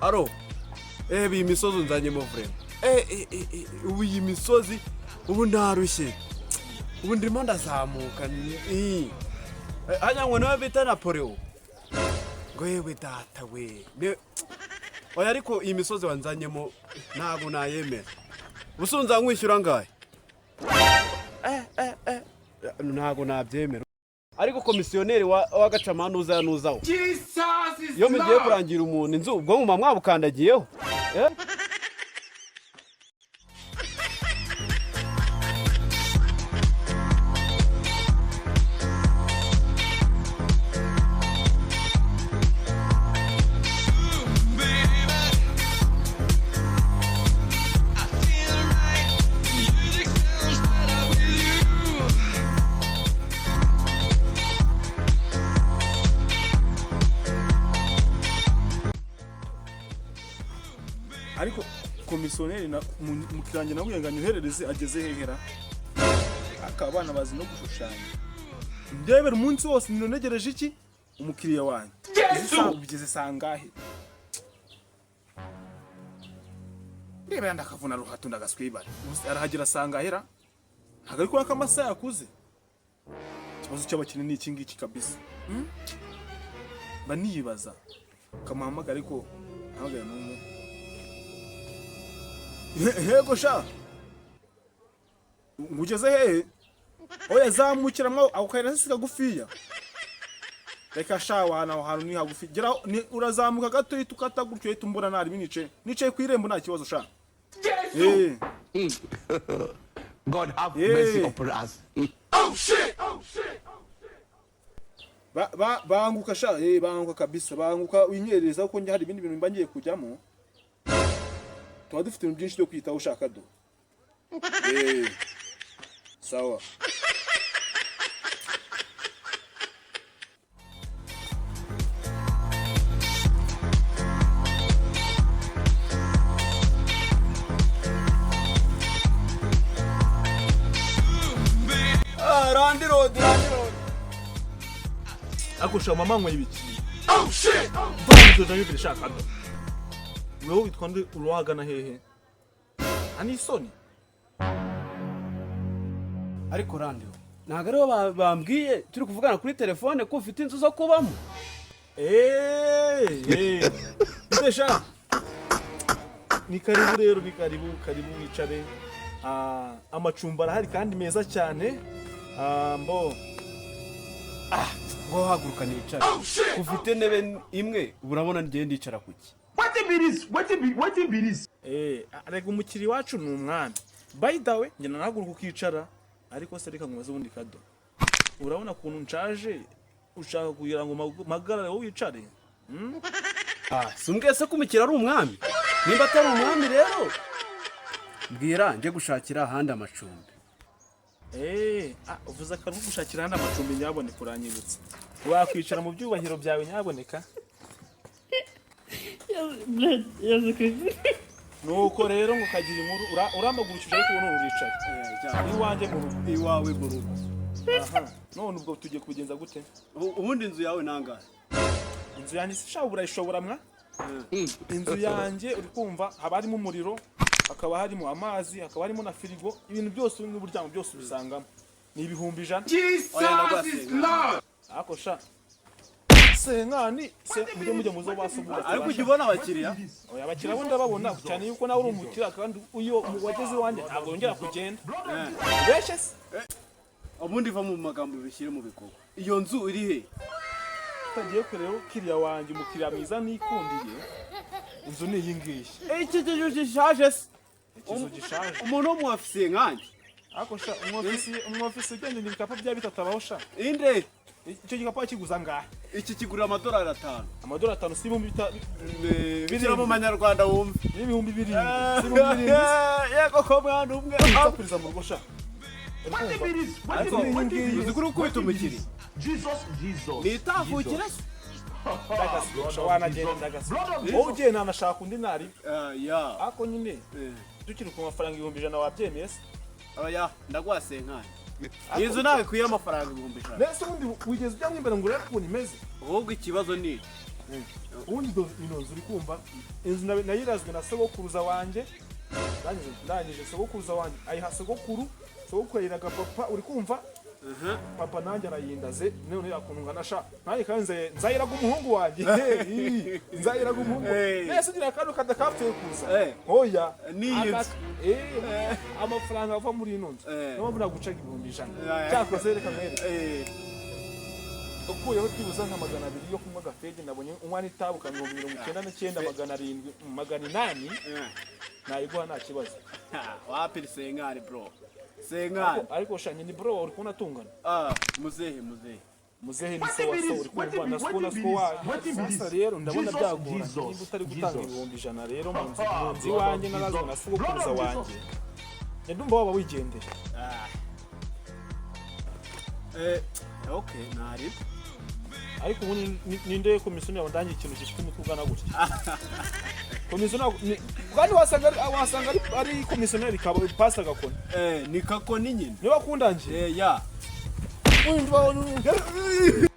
Aro, reba iyi misozi unzanyemo vraiment. Ubu iyi misozi, ubu ntarushye, ubu ndimo ndazamuka. Hajya ngo niwe bita Napoleon, ngo yewe data we. Oya, ariko iyi misozi wanzanyemo ntabwo nayemera. Ubusunza nkwishyura angahe? Ntabwo nabyemera. Ariko komisiyoneri w'agacamanza uza nuzaho, iyo mugiye kurangira umuntu inzu, ubwo muba mwabukandagiyeho, eh? Ariko komisiyoneri na mu kirange nawe ngo anyoherereze ageze hehera aka abana bazi no gushushanya. Ndebera umunsi wose ninonegereje iki umukiriya wanjye. Izi saa bigeze sangahe? Ndebera ndakavuna ruhato ndagaswibara. Ubu arahagera sangahera, ntabwo ari kubera ko amasaha yakuze. Ikibazo cy'abakene ni iki ngiki kabisa. Mba nibaza kamuhamagara, ariko ntahamagare n'umwe. Hego sha, ngugeze hehe? Oya, zamukiramo ako kayira si kagufiya. Reka sha wana, aho hantu ni hagufi. Gera ni urazamuka gato, uhita ukata gutyo, uhita umbona. Nari nicaye ku irembo, nta kibazo sha. Eh. God have Yeah. mercy upon us. Banguka sha, eh, banguka kabisa, banguka winyereza kuko njye hari ibindi bintu mba ngiye kujyamo. Tuba dufite ibintu byinshi byo kwitaho ushaka do. Eh, sawa. Ah, landlord, landlord. Ariko sha, mama nyweye ibiki? Oh shit! Mva mu bibiri shaka do. Wewe witwa nde? Urwagana hehe? Ani isoni. Ariko landlord, ntabwo aribo bambwiye turi kuvugana kuri telefone ko ufite inzu zo kubamo? Eh, eh. Bite sha? Ni karibu rero, ni karibu, karibu wicare. Ah, amacumbi arahari kandi meza cyane. Ah, mbo. Ngo haguruka nicare. Ufite intebe imwe, urabona ngiye ndicara kuki? Eh, arega umukiri wacu ni umwami. By the way, njye nanahaguruka ukicara. Ariko se reka nkubaze ubundi kado. Urabona ukuntu nshaje, ushaka kugira ngo mpagarare wowe wicare? Ah, si umbwiye se ko umukiriya ari umwami? Nimba atari umwami rero, mbwira njye gushakira ahandi amacumbi. Eh, ah, uvuze akantu ko gushakira ahandi amacumbi, nyaboneka uranyibutsa. Wakwicara mu byubahiro byawe nyaboneka. Блядь, я закрепил. Nuko rero ngo kagira inkuru, uramagurukije ariko ubu none uricaye. Iwanjye mu rugo. Iwawe mu rugo. Aha. None ubwo tugiye kubigenza gute? Ubundi inzu yawe nangahe? Inzu yanjye se shabu urayishobora mwa? Inzu yanjye uri kumva haba harimo umuriro, hakaba harimo amazi, hakaba harimo na firigo, ibintu byose n'uburyamo byose ubisangamo. Ni 100,000. Oya, ndaguhasenga. Ako sha. Senkani se mujye muzo basubura. Ariko ujya ubona abakiriya? Oya, abakiriya bo ndababona cyane yuko nawe uri umukiriya, kandi iyo wageze iwanjye ntabwo yongera kugenda. Ubeshye se? Ubundi va mu magambo, bishyire mu bikorwa. Iyo nzu iri he? Utagiye kure rero, kiriya wanjye, umukiriya mwiza nikundiye, inzu ni iyi ngiyi. Iki kizu gishaje se? Ikizu gishaje. Umuntu w'umu ofisiye nkanjye. Ariko sha, umwofisi ugenda ibikapu bya bitatu abaho sha. Inde? Icyo gikapu wakiguza ngahe? Iki kigurira amadolari 5. Amadolari 5 si ibihumbi Bishyira mu manyarwanda wumve. N'ibihumbi 7, si 7,000 se? Yego ko mwana umwe. Nzakuriza mu rugo sha. Ariko Inzu ni iyi ngiyi. uzi kuri ukubita umukiriya nitavukire se? Ndagasosha wanagenda ndagasa. Wowe ugiye nanashaka undi nari. Ah, ya. Ariko nyine tukiri ku mafaranga 100,000, wabyemeye se? Oya, ndaguha senkani. Iyi nzu ntabwo ikwiye amafaranga 100,000. Nese ubundi wigeze ujyamo imbere ngo urebe ukuntu imeze? Ahubwo ikibazo ni iki. Ubundi ino nzu, uri kumva, inzu nayirazwe na sogokuruza wanjye. Ndangije sogokuruza wanjye ayiha sogokuru, sogokuru ayiraga papa, uri kumva? Papa nanjye arayindaze. None akuntu ngana sha, nanjye kandi nzayiraga umuhungu wanjye. Hey, nzayiraga umuhungu. Nese ugira akantu kadakapfuye kuza? Oya. N'iyi nzu. Amafaranga ava muri ino nzu, niyo mpamvu nagucaga 100,000. Cyakoze reka nkwereke. Ukuyeho byibuze nka 200 yo kunywa agafege, nabonye unywa n'itabu ka 99 700, 800, nayiguha nta kibazo. Wapi, cinquante, bro, cinquante. Ariko shanye ni bro, uri kubona tungana. Ah, muzehe, muzehe. Muzehe ni so wa so, uri kumva, na siko na siko wa. Sasa rero ndabona byagorana niba utari gutanga 100,000 rero mu nzu iwanjye narazwe na sogokuruza wanjye. Ndumva waba wigendeye. Ah. Okay, ntari. Ariko ubu ninde komisiyoneri wandangiye ikintu gifite umutwe ugana gutya? Komisiyoneri kandi wasanga ari komisiyoneri kaba pasi agakona. Ni kakoni nyine. Niba akundangiye. Ya. Uyu.